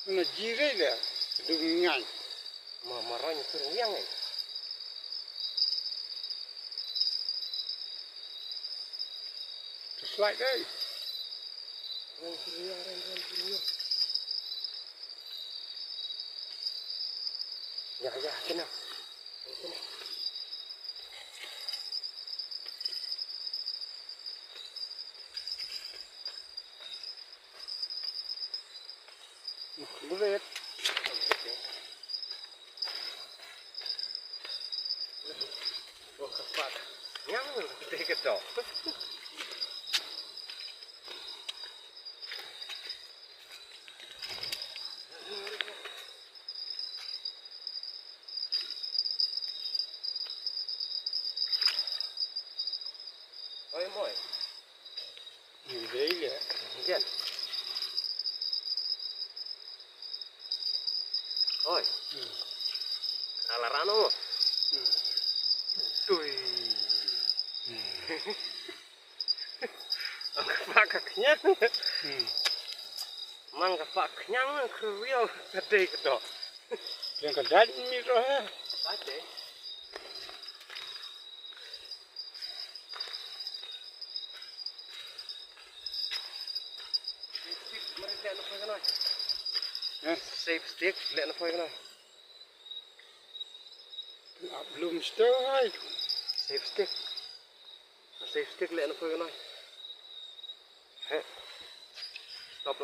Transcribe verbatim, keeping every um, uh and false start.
Na jire le, dung ngai. Ma, ma rong tu yang ai. Tu slide ai. Rong tu yang, rong, rong tu yang. Ya, ya, kena. Kena. Buret. Wah, fuck. Nyang, teh ketok. Oi, moi. Ni dei le. Jen. Oi. Hmm. Ala rano. Hmm. Tui. Hmm. Ang ka pa ka knyang. Hmm. Mang ka pa knyang ka riau ka dei ka dok. Yang ka dai ni roh. Ka dei. Save stick, leh na poi kana. Up bloom still high. Save stick. Save stick, leh na poi kana. He. Stop.